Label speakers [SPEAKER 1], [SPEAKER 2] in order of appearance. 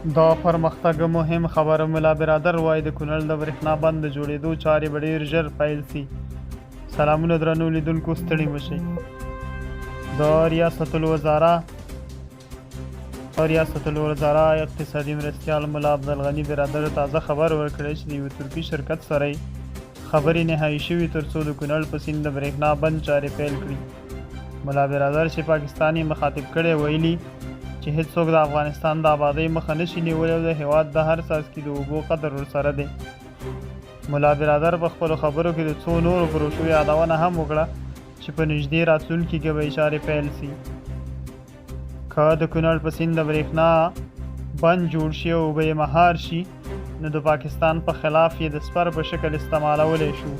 [SPEAKER 1] د پرمختګ مهم خبر، ملا برادر وايي د کونړ د برېښنا بند د جوړېدو چارې به ډېر ژر پیل سي. سلامونه درنو لیدونکو، ستړي مه شئ. د ریاست الوزرا اقتصادي مرستیال ملا عبدالغني برادر تازه خبر ورکړی چې د یوه ترکي شرکت سره یې خبرې نهایي شوي، ترڅو د کونړ په سیند د برېښنا بند چارې پیل کړي. ملا برادر چې پاکستان یې مخاطب کړی، ویلي چې هیڅوک د افغانستان د آبادۍ مخه نشي نیولی او د هیواد د هر څاڅکي د اوبو قدر ورسره دی. ملا برادر په خپلو خبرو کې د څو نورو پروژو یادونه هم وکړه چې په نږدې راتلونکي کې به یې چارې پیل سي. که د کونړ په سیند د برېښنا بند جوړ شي او اوبه یې مهار شي، نو د پاکستان په خلاف یې د سپر په شکل استعمالولی شو.